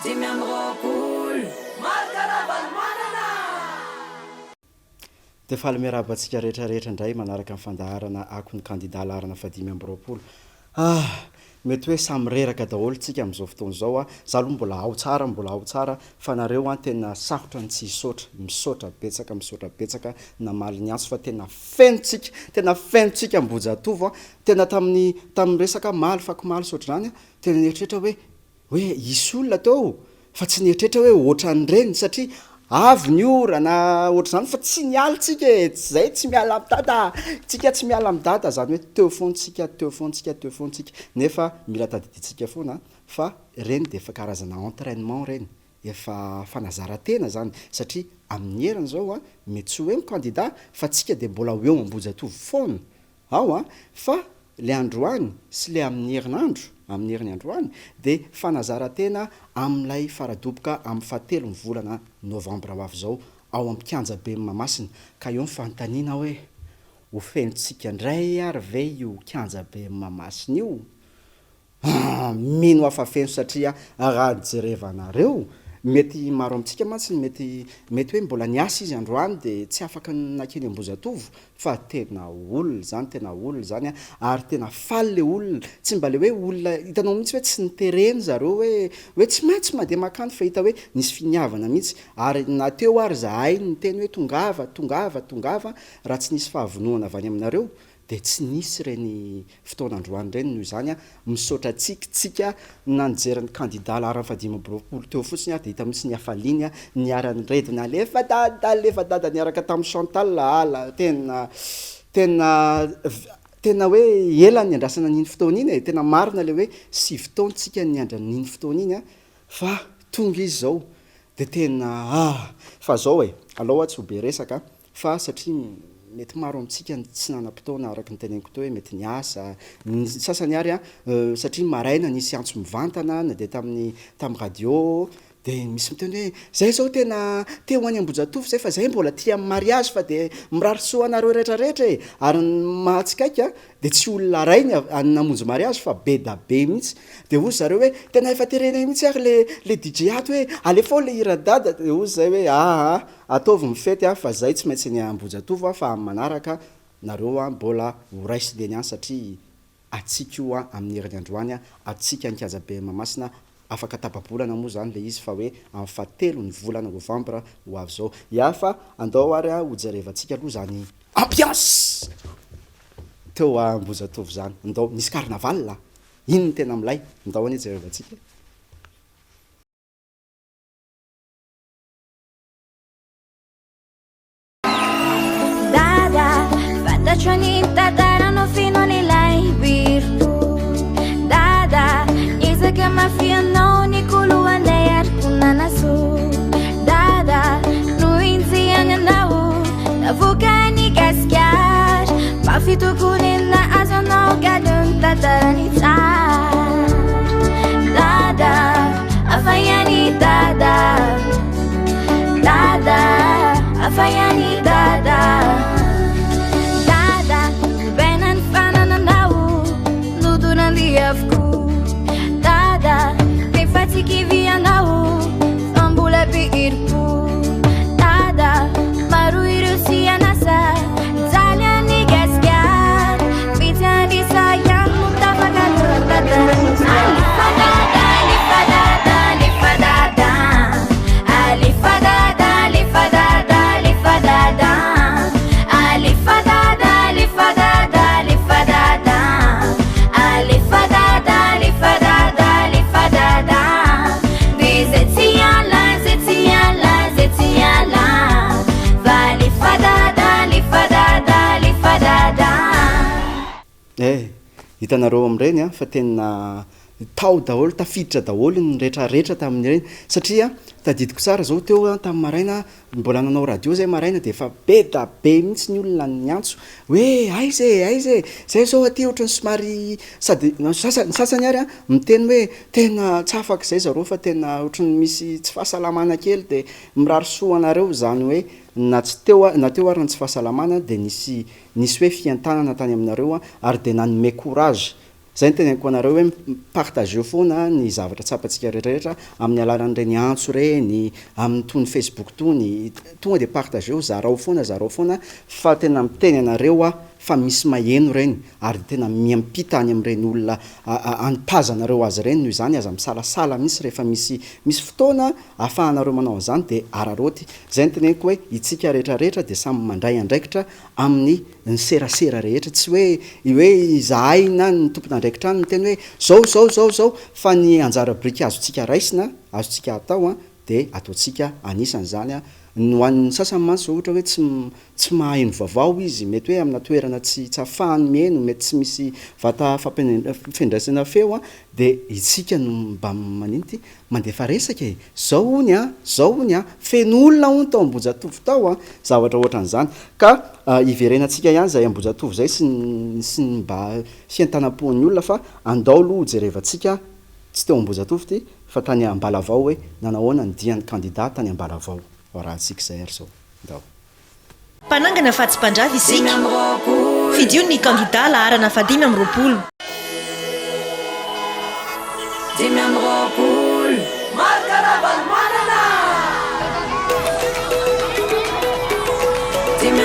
25. Marc Ravalomanana! Dia faly miarahaba antsika rehetra rehetra indray manaraka ny fandaharana Akon'ny kandida laharana faha-25. Ah! Mety hoe samy reraka daholo tsika amin'izao fotoana izao a! Za aloha mbola ao tsara, mbola ao tsara, fa nareo an tena sarotra ny tsy hisaotra, misaotra betsaka, misaotra betsaka namaly ny antso fa tena feno tsika, tena feno tsika Ambohijatovo a! Tena tamin'ny tamin'ny resaka maly fakomaly sy ohatr'izany a, tena nieritreritra hoe Hoe hisy olona teo fa tsy nieritreritra hoe ohatran'ireny satria avy ny orana ohatr'izany fa tsy niala tsika e, zay tsy miala amin'i dada, tsika tsy miala amin'i dada, zany hoe teo foana tsika, teo foana tsika, teo foana tsika, nefa mila tadidintsika foana fa ireny dia efa karazana entrainement ireny, efa fanazaran-tena zany satria amin'ny heriny zao an, mety tsy ho eo ny candidat fa tsika dia mbola ho eo Ambohijatovo foana Ao an! Fa le androany sy le amin'ny herinandro, amin'ny heriny androany, dia fanazaran-tena amin'ilay faradoboka amin'ny fahatelon'ny volana novambra ho avy izao ao amin'ny kianjaben'i Mahamasina. Ka eo ny fanontaniana hoe, ho fenontsika indray ary ve io kianjaben'i Mahamasina io? Haa mino aho fa feno satria raha jerevanareo mety maro amintsika mantsy ny mety mety hoe mbola niasa izy androany dia tsy afaka nakeny Ambohijatovo fa tena olona izany tena olona izany an ary tena faly le olona tsy mba le hoe olona hitanao mihitsy hoe tsy nitereny zareo hoe hoe tsy maintsy mandeha makany fa hita hoe nisy finiavana mihitsy ary na teo ary zahay niteny hoe tongava tongava tongava raha tsy nisy fahavononana avy any aminareo dia tsy nisy ireny fotoana androany ireny noho izany a, misaotra antsika tsika na nijery ny kandida laharana faha-25 teo fotsiny ary dia hita mihitsy ny hafaliany a, niara-niredona alefa dada alefa dada niaraka tamin'i Chantal ala tena tena tena hoe ela niandrasana an'iny fotoana iny e, tena marina ilay hoe 9 taona tsika niandry an'iny fotoana iny a, fa tonga izy izao dia tena ah! Fa zao e, alao aho tsy ho be resaka Fa satria mety maro amintsika ny tsy nanam-potoana araka ny teneniko teo hoe mety niasa, ny sasany ary an satria maraina nisy antso mivantana na dia tamin'ny tamin'ny radio dia misy miteny hoe zay zao tena te ho any Ambohijatovo zay fa zay mbola aty amin'ny mariage fa dia mirary soa anareo rehetra rehetra e! ary ny mahatsikaiky an dia tsy olona ray ny namonjy mariage fa be da be mihitsy dia hozy zareo hoe tena efa terenay mihitsy ary le le DJ ato hoe alefao le hiran'i dada dia hozy zay hoe aa ataovy ny fety a fa zay tsy maintsy eny Ambohijatovo a fa amin'ny manaraka nareo a mbola ho raisina eny ihany satria atsika io a amin'ny heriny androany a atsika ny kianjabe Mahamasina Afaka tapa-bolana moa izany ilay izy fa hoe amin'ny fahatelon'ny volana novambra ho avy izao. Ya fa andao ary ho jerevantsika aloha izany ambiance teo Ambohijatovo izany. Andao, nisy carnaval a! Iny no tena milay. Andao anie jerevantsika e. Dada, fantatro ny tantaranao feno an'ilay biriko. Dada, niezaka mafy ianao nikolo anay ary koa nanasoa. Dada, nohenjehana anao, navoaka ny Gasikara. Mafy tokoa ny nahazo anao ka aleo ny tantarany tsara. Dada, hafa ihany Dada. Dada, hafa ihany Dada. Dada, nobaina ny fanananao, nodonan'ny avokoa. Dada, efa tsy kivy ianao, fa mbola be herim-po. Dada, maro ireo tsy an'asa, mijaly any Gasikara. Vitsy an'isa ihany no tafakatra. Dada, alefa Dada, alefa Dada, alefa Dada. Alefa dada, alefa dada, alefa dada. Alefa dada, alefa dada, alefa dada. Alefa dada, alefa dada, alefa dada. Dia zay tsy hiala, zay tsy hiala, zay tsy hiala. Fa alefa dada, alefa dada, alefa dada. Eh! Hitanareo amin'ireny an, fa tena tao daholo, tafiditra daholo ny rehetra rehetra tamin'ireny, satria tadidiko tsara zao teo an, tamin'ny maraina mbola nanao radio zay maraina dia efa be da be mihitsy ny olona niantso hoe aiza e, aiza e, zay zao aty ohatran'ny somary sady ny sasany ny sasany ary an miteny hoe tena tsy afaka izay zareo fa tena ohatran'ny misy tsy fahasalamana kely dia mirary soa anareo, izany hoe na tsy teo na teo ary ny tsy fahasalamana dia nisy Nisy hoe fientanana tany aminareo ary dia nanome courage. Izay no teneniko anareo hoe mi-partageo foana ny zavatra tsapantsika rehetrarehetra amin'ny alalan'ireny antso ireny, amin'itony Facebook itony, tonga dia partageo, zarao foana, zarao foana fa tena miteny anareo aho fa misy maheno ireny ary dia tena miampita any amin'ireny olona anipazanareo azy ireny, noho izany aza misalasala mihitsy rehefa misy misy fotoana ahafahanareo manao an'izany dia araraoty. Izay no teneniko hoe itsika rehetrarehetra dia samy mandray andraikitra amin'ny ny serasera rehetra, tsy hoe hoe izahay na ny tompon'andraikitra any miteny hoe zao zao zao zao fa ny anjara biriky azontsika raisina, azontsika atao an, dia ataontsika anisan'izany an, ny ho an'ny sasany mantsy zao ohatra hoe tsy tsy maheno vaovao izy, mety hoe amina toerana tsy tsy ahafahany miheno, mety tsy misy vata fampian- fendraisana feo an, dia isika no mba manino ity, Mandefa resaka e! Zao hono an! Zao hono an! Feno olona hono tao Ambohijatovo tao an! Zavatra ohatran'izany. Ka hiverenantsika ihany izay Ambohijatovo izay sy ny sy ny mba fientanam-pon'ny olona fa andao aloha hojerevantsika tsy teo Ambohijatovo ity fa tany Ambalavao hoe nanahoana ny dian'ny kandida tany Ambalavao. Ho arahantsika izay ary izao. Ndao. Mpanangana fa tsy mpandrava isika. Fidio ny kandida laharana faha-25. 25. Marc Ravalomanana! 25.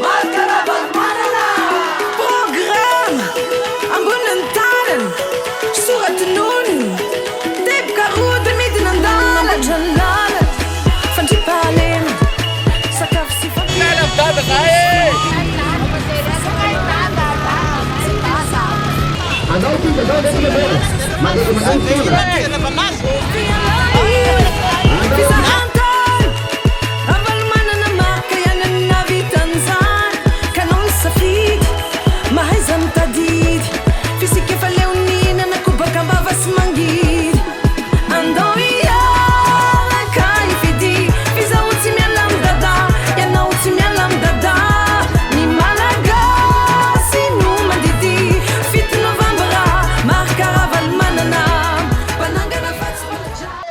Marc Ravalomanana! Programa! Ambonin'ny tanana, sora-tononina, teboka roa dia midina an-dalana. Fandriampahalemana, sakafo sy Fizahantany, Ravalomanana Marc ihany no nahavita an'izany ka anao misafidy, mahaiza mitadidy f'isika efa leo nihinana kobaka am-bava sy mangidy. Andao hiaraka hifidy f'izaho tsy miala amin'i Dada, ianao tsy miala amin'i Dada. Ny Malagasy no mandidy, fito novambra, Marc Ravalomanana, mpanangana fa tsy mpandrava.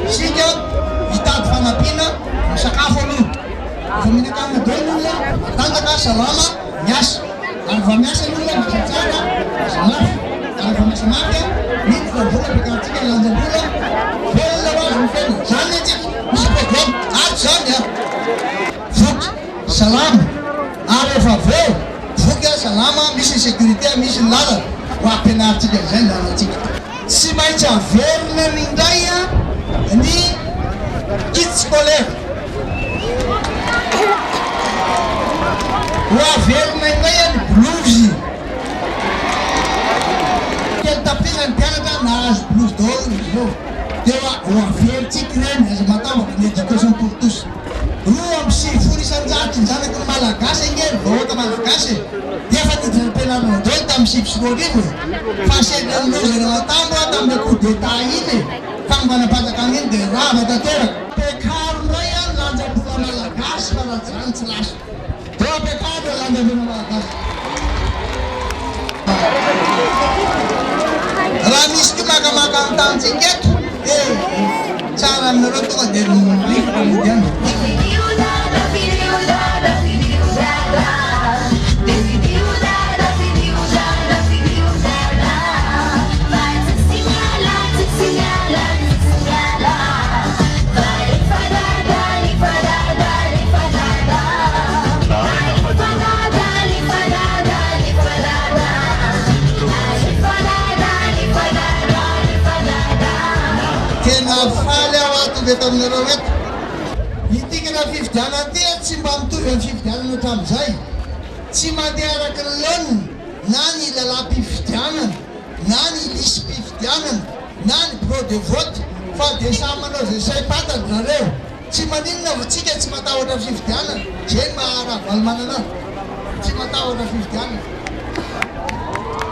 Isika hitady fanampiana amin'ny sakafo aloha. Rehefa mihinan-kanina daholo ny olona, matanjaka, salama, miasa. Ary rehefa miasa ny olona, miasa tsara, miasa mafy. Ary rehefa miasa mafy, miditra ny vola, ampiakarintsika ny lanjam-bola, velona ho azy ny fiainana. Izany ny antsika. Misy programme. Ato izany an! Voky, salama. Ary rehefa avy eo, voky, salama, misy ny sécurité, misy ny lalana. Ho ampianarintsika an'izay ny zanatsika. Tsy maintsy averina indray ny kit scolaire. Ho averina indray ny blouse. Telo tapitrisa ny mpianatra nahazo blouse daholo izy ireo. Dia ho averintsika ireny, aza matahotra, ny éducation pour tous. 92 isan-jato ny zanaky ny Malagasy ange ry vahoaka Malagasy e! Dia efa niditra am-pianarana daholo tamin'ny 2009 e! Fa sendra ny loza nanantambo aho tamin'ilay coup d'Etat iny e! Fanonganam-panjakana iny dia rava tanteraka. Ampiakaro indray ny lanjam-bola Malagasy fa raha tsy izany tsy lasa. Dia ampiakaro ny lanjam-bola Malagasy. Raha misy koa makamaka ny tanintsika eto dia tsara aminareo tonga dia mivoaka mody any. Tena faly aho aho tonga eto aminareo eto. Ity kena fifidianana ity tsy mba mitovy amin'ny fifidianana hatramin'izay. Tsy mandeha araka ny laoniny na ny lalam-pifidianana na ny lisi-pifidianana na ny bureau de vote fa dia samy manao izay saim-pantany zareo. Tsy maninona fa tsika tsy matahotra fifidianana, zay ny maha Ravalomanana azy, tsy matahotra fifidianana.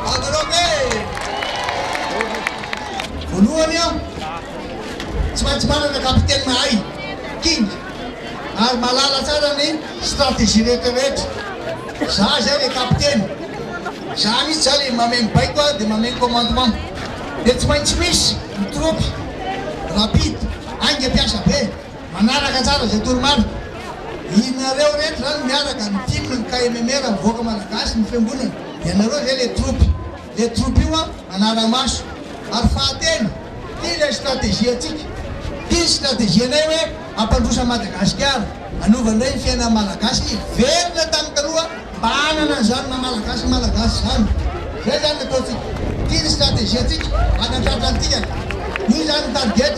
Azonareo ve e? Voalohany an, tsy maintsy manana kapiteny mahay, kinga, ary mahalala tsara ny stratégie rehetra rehetra. Za zay le kapiteny, za mihitsy za le mameno baiko dia mameno commandement. Dia tsy maintsy misy ny tropy rapide. Ainga mpiasa be, manaraka tsara izay toromarika. Inareo rehetra zany miaraka, ny tim, ny KMMR, ny vahoaka malagasy, ny fiangonana, ianareo zay le troupe. Le troupe io an, manara-maso. Ary fahatelo, ty le stratégie antsika. Ty ny stratégie anay hoe hampandroso an'i Madagasikara, hanova indray ny fiainan'ny Malagasy hiverina tamin'ny taloha mba hanana an'izany maha Malagasy ny Malagasy izany. Zay zany ny ataontsika. Ty ny stratégie antsika hanatratra antsika. Io zany ny target.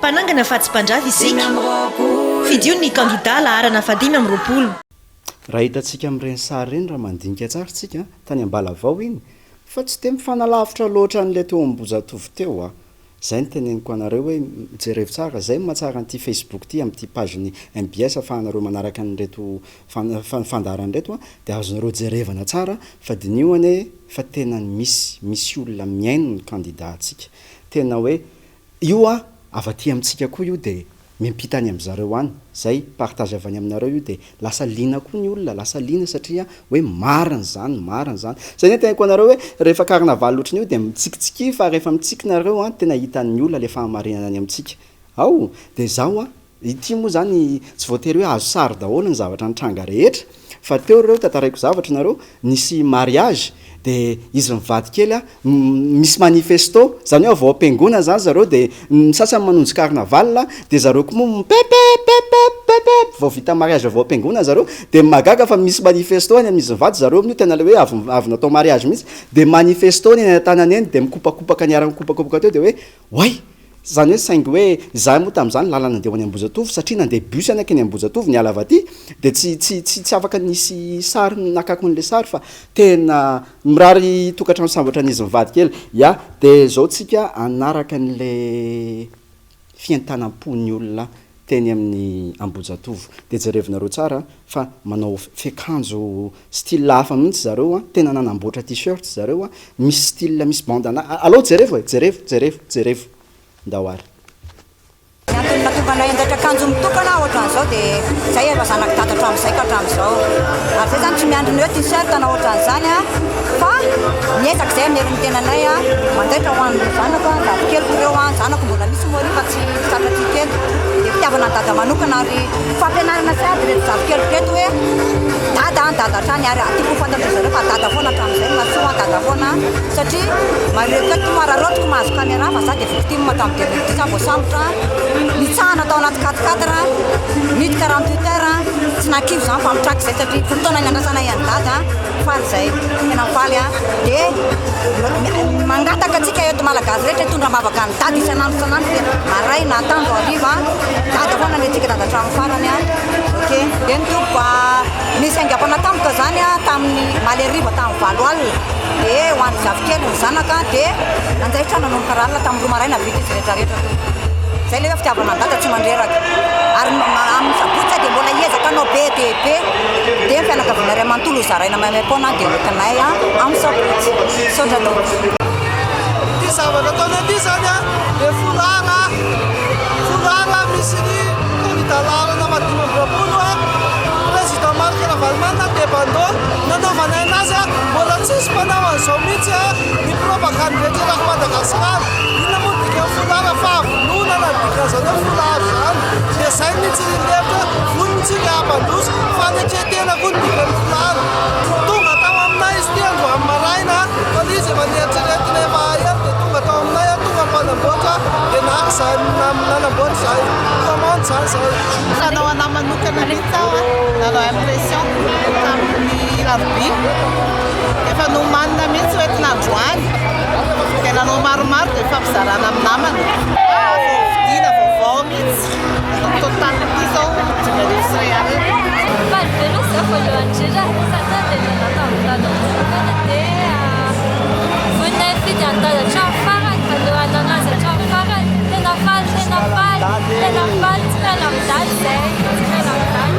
Mpanangana fa tsy mpandrava isika. Fidio ny kandida laharana fahadimy amby roapolo. Raha hitantsika amin'ireny sary ireny raha mandinika tsara isika, tany Ambalavao iny, fa tsy dia mifanalavitra loatra an'ilay teo Ambohijatovo teo a! Zay no teneniko anareo hoe jerevo tsara, zay no mahatsara an'ity Facebook ity amin'ity page-n'ny mbs afahanareo manaraka an'ireto fandaharana ireto dia azonareo jerevana tsara fa diniho anie fa tena misy misy olona mihaino ny candidat antsika tena hoe io a avy aty amintsika koa io dia miampita any amizareo any, zay partage avy any aminareo io de lasa liana koa ny olona, lasa liana satria hoe marina zany, marina zany. Zay ny teneniko anareo hoe rehefa carnaval ohatran'io de mitsikitsikia fa rehefa mitsiky nareo an tena hitan'ny olona le fahamarinana any amintsika ao, de zao an, ity moa zany tsy voatery hoe azo sary daholo ny zavatra nitranga rehetra fa teo reo tantaraiko zavatra nareo, nisy mariage de izy mivady kely a misy manifesto zany hoe avy ao am-piangonana zany zareo de ny sasany manonjy carnaval de zareo koa moa mipepepepepepep vao vita mariage avy ao am-piangonana zareo de mahagaga fa misy manifesto any amin'izy mivady zareo amin'io tena le hoe avy avy natao mariage mihitsy de manifesto ny eny an-tanana eny de mikopakopaka niara-nikopakopaka teo de hoe Oay! Zany hoe saingy hoe izahay moa tamin'izany lalana nandeha ho any Ambohijatovo satria nandeha bus aho nankeny Ambohijatovo niala avy aty dia tsy tsy tsy tsy afaka nisy sary nakako an'ilay sary fa tena mirary tokantrano sambatra an'izy mivady kely. Ya, dia izao tsika hanaraka an'ilay fientanam-pon'ny olona teny amin'ny Ambohijatovo. Dia jerevinareo tsara fa manao fiakanjo style hafa mihitsy zareo an, tena nanamboatra t-shirt zareo an, misy style misy bandana, alao jerevo e, jerevo, jerevo, jerevo. Ndao ary. Ny antony nahatonga anay hanjaitra akanjo mitokana ohatran'izao dia izay efa zanak'i dada hatramin'izay ka hatramin'izao. Ary izay izany tsy miandry ny hoe t-shirt na ohatran'izany an, fa miezaka izay amin'ny herin'ny tenanay an, manjaitra ho an'ny zanako an, zafikeliko ireo an, zanako mbola misy moa ry fa tsy tratra aty kely. Dia fitiavana an'i dada manokana ary fampianarana sahady ireto zafikeliko ireto hoe dada an, dada hatrany ary tiako ho fantatry zareo fa dada foana hatramin'izay no mahasoa an, dada foana satria marihiko eto moa araraotiko mahazo caméra fa za dia victime tamin'ny 2010 aho voasambotra, nitsahana tao anaty quatre quatre, niditra 48 heures, tsy nahakivy izany fa mitraka izay satria fotoana niandrasanay an'i dada. Faly zay, tena faly an, de mangataka antsika eto Malagasy rehetra hitondra ambavaka an'i Dada isan'andro isan'andro dia maraina, atoandro, hariva, Dada foana ny antsika, Dada hatramin'ny farany an, ok. Eny tompoko a, nisy haingam-panahy tampoka zany an, tamin'ny omaly hariva tamin'ny valo alina, de ho an'ny zafikely ny zanaka de nanjaitra nanomboka ralina tamin'ny roa maraina vita izy rehetra rehetra tompoko. Zay le hoe fitiavana an'i Dada tsy mandreraka. Ary amin'ny sabotsy aho dia mbola hiezaka hanao be dia be. Dia ny fianakaviana iray manontolo ho zaraina maimaimpoana dia hoentinay amin'ny sabotsy. Misaotra tompoko. Ity zavatra ataonay ity izany dia foulard, foulard misy ny kandida laharana faha 25, président Marc Ravalomanana dia bandeau nanaovanay anazy, mbola tsisy mpanao an'izao mihitsy ny propagande rehetra eran'i Madagasikara. Inona moa ny dikan'ny foulard? Fahavononana ny dikan'izany hoe foulard izany. Dia izay no nitsirian'ny hevitra hoe vonona isika hampandroso, fanetren-tena koa ny dikan'ny foulard. Tonga tao aminay izy ity androany maraina fa ilay izy efa nieritreretina efa ela dia tonga tao aminay aho, tonga ny mpanamboatra dia naka izahay nanamboatra izahay commande izany izahay. Nanao anà manokana mihitsy aho, nanao impression tamin'ny alarobia. Efa nomanina mihitsy hoentina androany. Dia nanao maromaro dia nifampizarana amin'ny namana. Ah, vao vidiana vaovao mihitsy. Ny total ity izao 25 000. Faly be aloha za voalohany indrindra satria dia nanao tamin'ny dada manokana dia vonona hifidy an'i dada hatramin'ny farany, hanohana anazy hatramin'ny farany. Tena faly, tena faly, tena faly, tsy miala amin'i dada izay, tsy miala amin'i dada.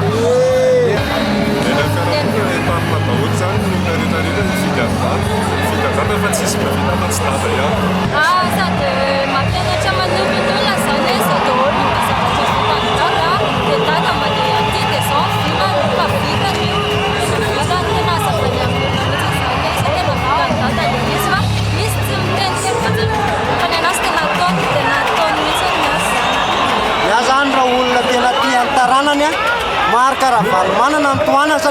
Eny amin'ny fiarahamonina dia epargne daholo izany ny olona rehetra rehetra mifidy an'i dada. Mifidy an'i dada fa tsisy mahavita afa-tsy dada ihany. Ah, sady mampianatra manoro ny olona izany hoe izao daholo no zavatra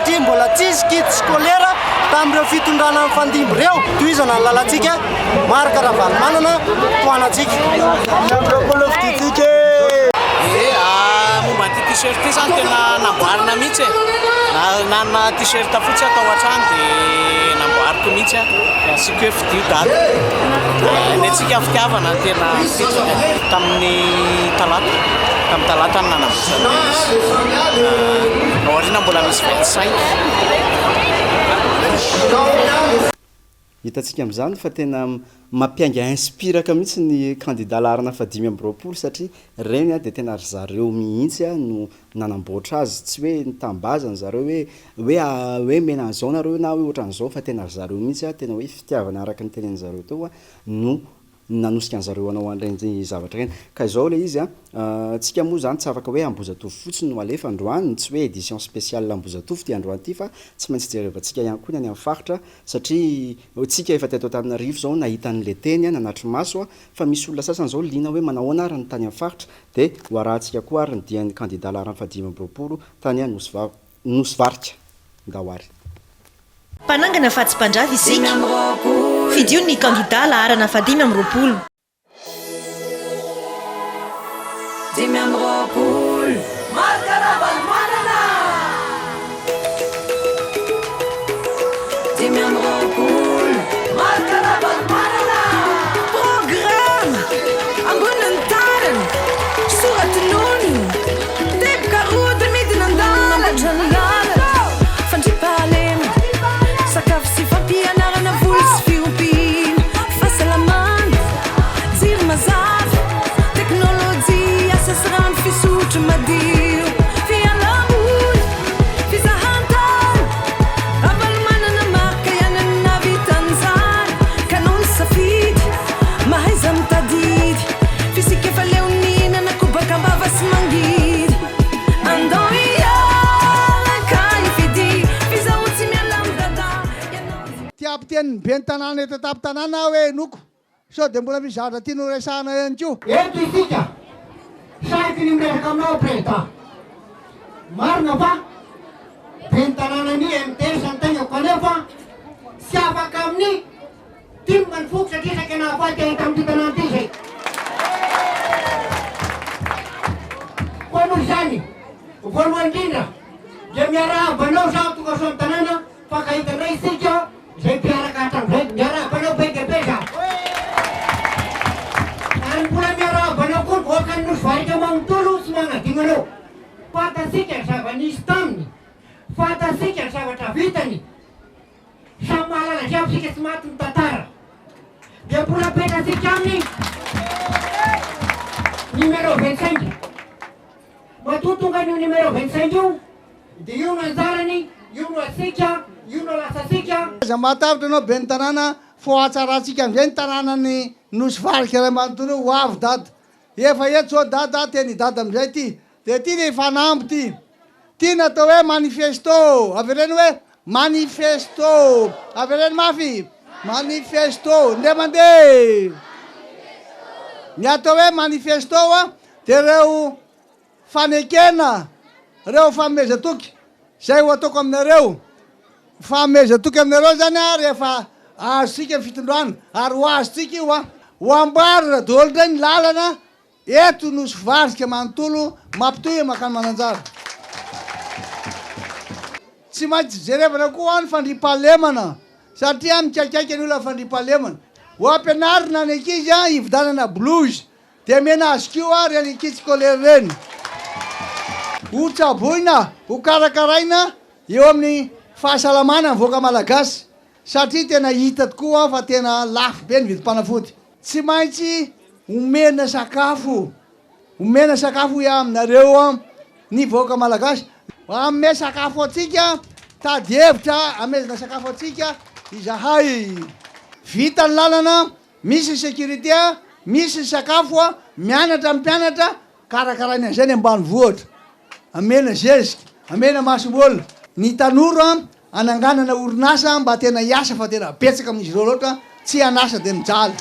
satria mbola tsisy kit scolaire tamin'ireo fitondrana nifandimby ireo. Tohizana ny lalantsika, Marc Ravalomanana tohanantsika. 25 fidintsika e! Ie, momba an'ity t-shirt ity zany tena namboarina mihitsy e. Nanana t-shirt fotsy aho tao an-trano dia namboariko mihitsy aho. Dia asiako hoe fidio dada. Ny antsika fitiavana no tena betsaka. Tamin'ny talata, tamin'ny talata no nanamboatra an'ilay izy. Ao aoriana mbola misy 25. Hitantsika amin'izany fa tena mampiainga inspiraka mihitsy ny kandida laharana faha 25 satria ireny dia tena ry zareo mihitsy no nanamboatra azy, tsy hoe nitambazana zareo hoe hoe hoe mena an'izao nareo na hoe ohatran'izao fa tena ry zareo mihitsy tena hoe fitiavana araka ny tenenin-jareo teo no nanosika an'zareo hanao an'ireny zavatra ireny. Ka izao ilay izy an, tsika moa izany tsy afaka hoe Ambohijatovo fotsiny no alefa androany, tsy hoe édition spéciale Ambohijatovo ity androany ity fa tsy maintsy jerevantsika ihany koa ny any amin'ny faritra satria tsika efa teto Antananarivo izao nahita an'ilay teny nanatri-maso fa misy olona sasany izao liana hoe manahoana ary ny tany amin'ny faritra dia ho arahantsika koa ary ny dian'ny kandida laharana faha 25 tany Nosy Varika. Ndao ary. Mpanangana fa tsy mpandrava isika. Fidio ny kandida laharana faha 25. 25. Marc Ravalomanana! 25. Marc Ravalomanana! Programa, ambony ny tariny, sora-tononina, teboka roa dia midina an-dalana. Fandriampahalemana, sakafo sy fampianarana, voly sy fiompiana, fahasalamana, jiro mazava, teknolojia, asa sy rano fisotro madio, fialam-boly, fizahan-tany, Ravalomanana Marc ihany no nahavita an'izany, ka anao ny safidy, mahaiza mitadidy, f'isika efa leo nihinana kobaka am-bava sy mangidy. Andao hiaraka hifidy f'izaho tsy miala amin'i Dada, ianao tsy. Te hampiteny ny ben'ny tanàna eto an-tampon-tanàna aho hoe henoko sao dia mbola misy zavatra tiany horesahana ihany koa. Eto isika, sahiko ny miresaka aminao Président. Marina fa ben'ny tanànan'ny MTS ny tenako kanefa tsy afaka amin'ny tim ny foko satria saika nahafaty ahy tamin'ity tanàna ity izay. Koa noho izany, voalohany indrindra dia miarahaba anao zaho tonga soa amin'ny tanàna Mifankahita indray isika izay mpiaraka hatramin'izay. Miarahaba anao be dia be za. Ary mbola miarahaba anao koa ny vahoakan'ny Nosy Varika manontolo tsy manadino anao. Fantatsika ny zava-nisy taminy. Fantatsika ny zavatra vitany. Samy mahalala jiaby isika tsy maty ny tantara. Dia mbola apetratsika aminy numéro 25. Matoa tonga an'io numéro 25 io dia io no anjarany, io no antsika, io no lasantsika. Aza matahotra ianao ben'ny tanàna f'ho hatsarantsika amin'izay ny tanànan'i Nosy Varika iray manontolo io, ho avy dada. Efa eto zao dada, teny i dada amin'izay ity. Dia ity le fanamby ity. Ity no atao hoe manifesto. Avereno hoe manifesto. Avereno mafy. Manifesto. Indray mandeha. Ny atao hoe manifesto dia ireo fanekena, ireo fanomezan-toky izay ho ataoko aminareo. Fanomezan-toky aminareo izany rehefa azontsika ny fitondrana, ary ho azontsika io an. Ho amboarina daholo indray ny lalana eto Nosy Varika manontolo mampitohy mankany Mananjara. Tsy maintsy jerevana koa ny fandriampahalemana satria mikaikaika ny olona ny fandriampahalemana. Ho ampianarina ny ankizy hividianana blouse Dia mena azy koa ireny ankizy scolaire ireny. Ho tsaboina, ho karakaraina eo amin'ny fahasalamana ny vahoaka malagasy satria tena hita tokoa fa tena lafo be ny vidim-panafody. Tsy maintsy omena sakafo, omena sakafo hoy aho aminareo ny vahoaka malagasy. Hanome sakafo antsika, tady hevitra hamezana sakafo antsika izahay. Vita ny lalana, Misy ny sécurité a, misy ny sakafo a, mianatra ny mpianatra, karakaraina an'izay ny ambanivohitra, amena zezika, amena masomboly, ny tanora ananganana orinasa mba tena hiasa fa tena betsaka amin'izy ireo loatra tsy an'asa dia mijaly.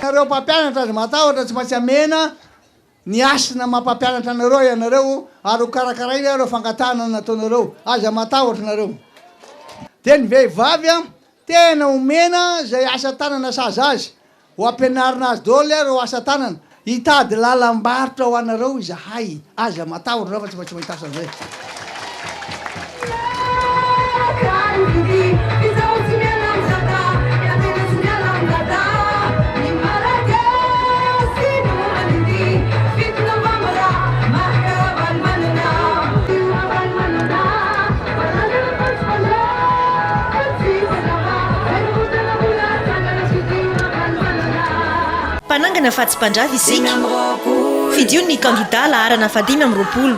Nareo mpampianatra aza matahotra tsy maintsy amena. Ny hasina maha mpampianatra anareo ianareo ary ho karakaraina ireo fangatahana nataonareo. Aza matahotra nareo. Dia ny vehivavy tena omena izay asa tanana sahaza azy. Ho ampianarina azy daholo ireo asa tanana. Hitady lalam-barotra ho anareo izahay. Aza matahotra nareo fa tsy maintsy mahita asa amin'izay. Mpanangana fa tsy mpandrava isika. Fidio ny kandida laharana faha 25.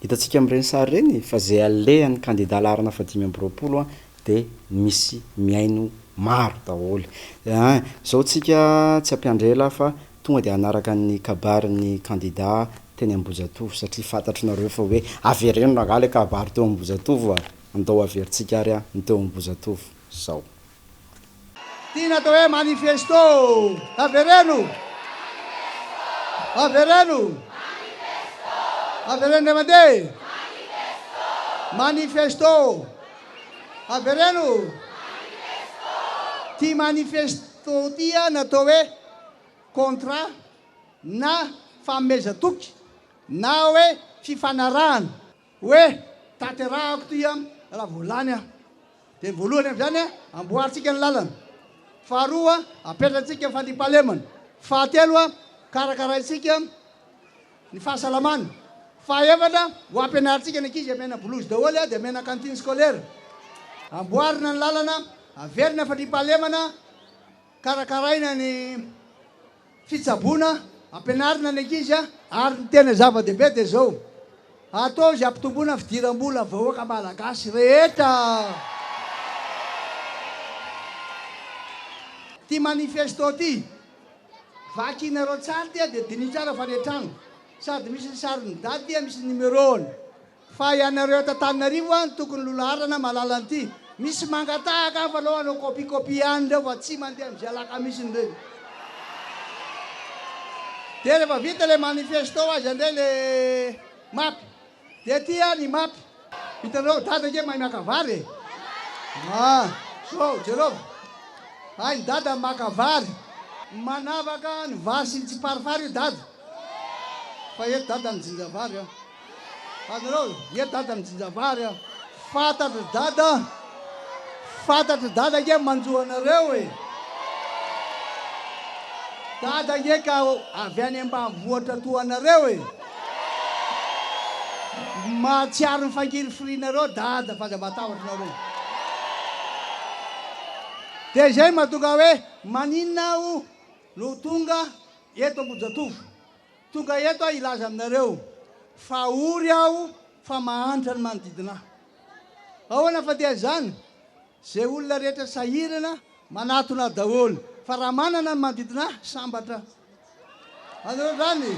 Hitantsika amin'ireny sary ireny fa izay alehan'ny kandida laharana faha 25 dia misy mihaino maro daholo. Ein, izao tsika tsy hampiandry ela fa tonga dia hanaraka ny kabarin'ny kandida teny Ambohijatovo satria fantatrinareo fa hoe avereno rangahy ilay kabary teo Ambohijatovo a! Andao averintsika ary ny teo Ambohijatovo zao. Ty ny atao hoe manifesto! Avereno! Avereno! Avereno indray mandeha! Manifesto! Avereno! Ty manifesto ty ny atao hoe contrat na fanomezan-toky na hoe fifanarahana hoe tanterahako ty raha vao lany aho. Dia ny voalohany amin'izany, amboarintsika ny lalana. Faharoa, apetratsika ny fandriampahalemana. Fahatelo, karakaraintsika ny fahasalamana. Fahaefatra, ho ampianarintsika ny ankizy hamena bolozy daholo dia hamena cantine scolaire. Amboarina ny lalana, averina ny fandriampahalemana, karakaraina ny fitsaboana, ampianarina ny ankizy ary ny tena zava-dehibe dia izao, atao izay hampitomboana ny fidiram-bola vahoaka malagasy rehetra. Ity manifesto ity, vakinareo tsara ity dia diniho tsara fa any an-trano, sady misy ny sarin'i Dada ity, misy ny numéro-ny. Fa ianareo eto Antananarivo an tokony lolaharana mahalala an'ity. Misy mangatahaka an fa aleo hanao copie copie ihany ireo fa tsy mandeha amin'izay alakamisiny ireny. Dia rehefa vita ilay manifesto aiza indray le map. Dia aty an ny map. Hitanareo dada ange mahay maka vary e. Ah, zao jereo. Hain'i dada ny maka vary. Manavaka ny vary sy ny tsiparifary io dada. Fa eto dada mijinja vary an. Azonareo? Ie dada mijinja vary a. Fantatr'i dada, fantatr'i dada ange ny manjo anareo e. Dada ange ka avy any ambanivohitra toa anareo e. Mahatsiaro ny fangirifirinareo dada fa aza matahotra nareo. Dia izay no mahatonga hoe maninona aho no tonga eto Ambohijatovo. Tonga eto aho hilaza aminareo fa ory aho fa mahantra ny manodidina ahy. Ahoana fa dia izany? Izay olona rehetra sahirana manatona ahy daholo fa raha manana ny manodidina ahy sambatra aho. Azonareo izany?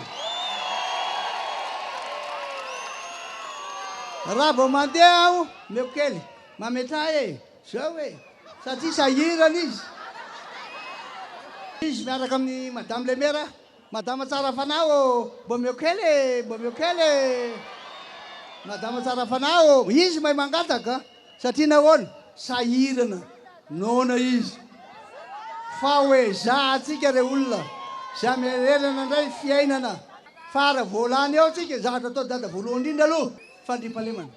Raha vao mandeha aho, omeko kely, mametraha e, zao e, satria sahirana izy. Izy miaraka amin'i Madame le maire. Madama tsara fanahy ô, mba omeo kely e, mba omeo kely e. Madama tsara fanahy ô, izy mahay mangataka satria nahoana? Sahirana, noana izy. Fa ho ezahantsika re olona, izay hamerenana indray ny fiainana. Fa raha vao lany eo tsika, zavatra atao dada voalohany indrindra aloha, fandriampahalemana.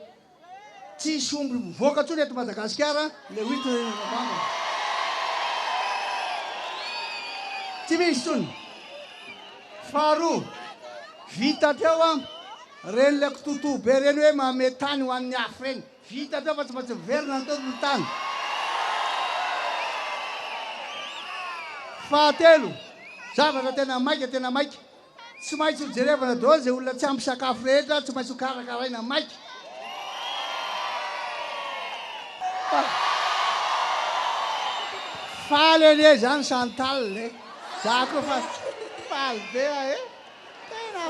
Tsisy omby mivoaka intsony eto Madagasikara le huit novembre. Tsy misy intsony. Faharoa, vita hatreo an, reny le kitotoa be reny hoe manome tany ho an'ny hafa reny. Vita hatreo fa tsy maintsy miverina ny tompony ny tany. Fahatelo, zavatra tena maika tena maika. Tsy maintsy ho jerevana daholo izay olona tsy ampy sakafo rehetra, tsy maintsy ho karakaraina maika. Faly anie izany Chantal e! Za koa fa faly be aho e! Tena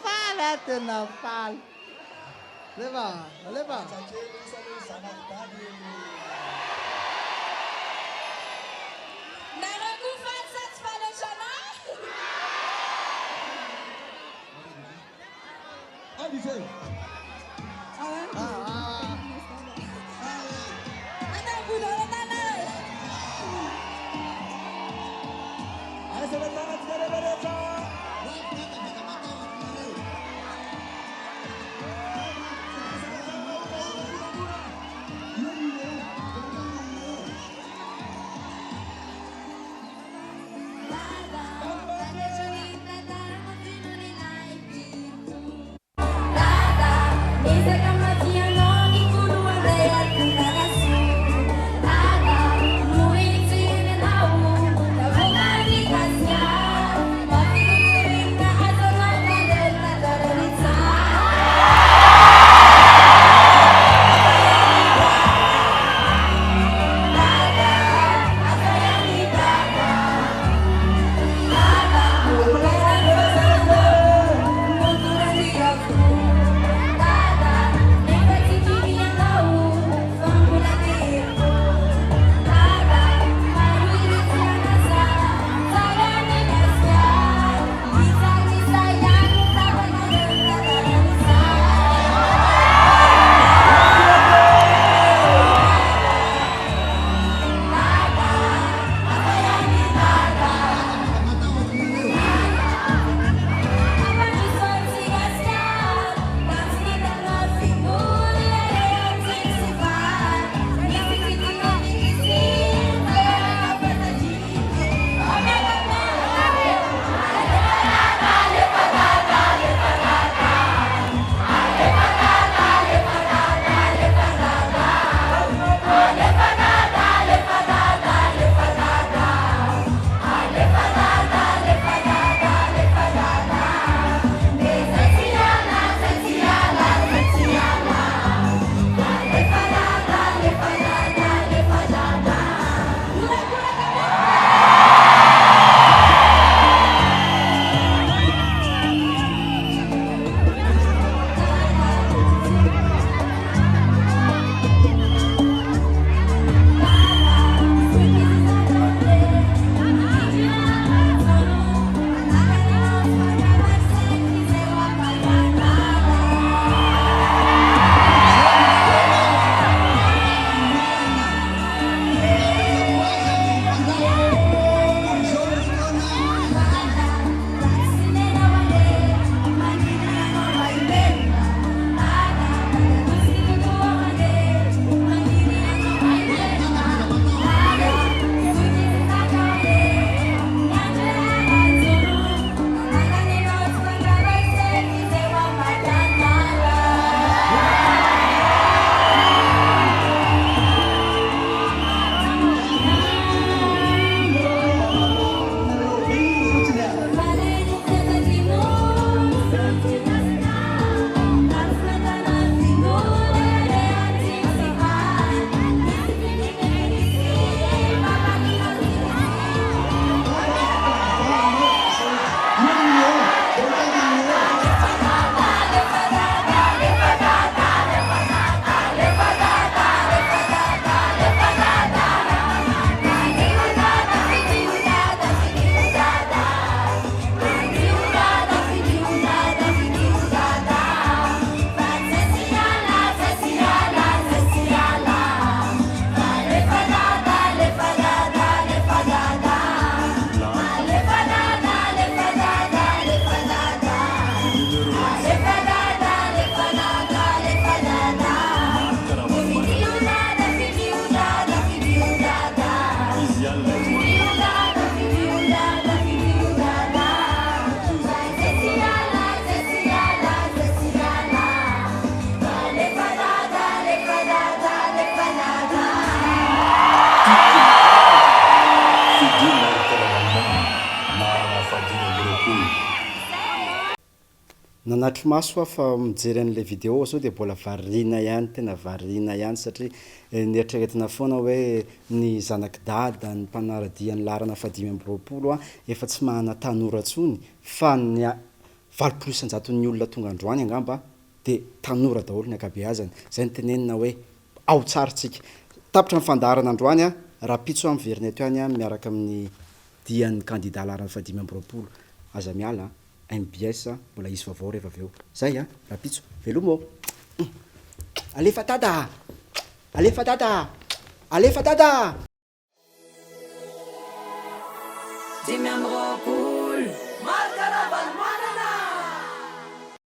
faly aho, tena faly. Alefa, alefa. Nareo koa faly sa tsy faly ohatranah? Nanatri-maso aho fa mijery an'ilay vidéo zao dia mbola variana ihany, tena variana ihany satria neritreretina foana hoe ny zanak'i Dada, ny mpanara-dia ny laharana faha 25 efa tsy manana tanora intsony fa ny 80%-n'ny olona tonga androany angamba dia tanora daholo ny ankabeazany. Izay no tenenina hoe ao tsara tsika. Tapitra ny fandaharana androany, rahampitso aho miverina eto ihany miaraka amin'ny dian'ny kandida laharana faha 25. Aza miala an! mbs mbola hisy vaovao rehefa avy eo. Zay an! Rahampitso. Veloma ô! Alefa dada a! Alefa dada a! Alefa dada a! 25.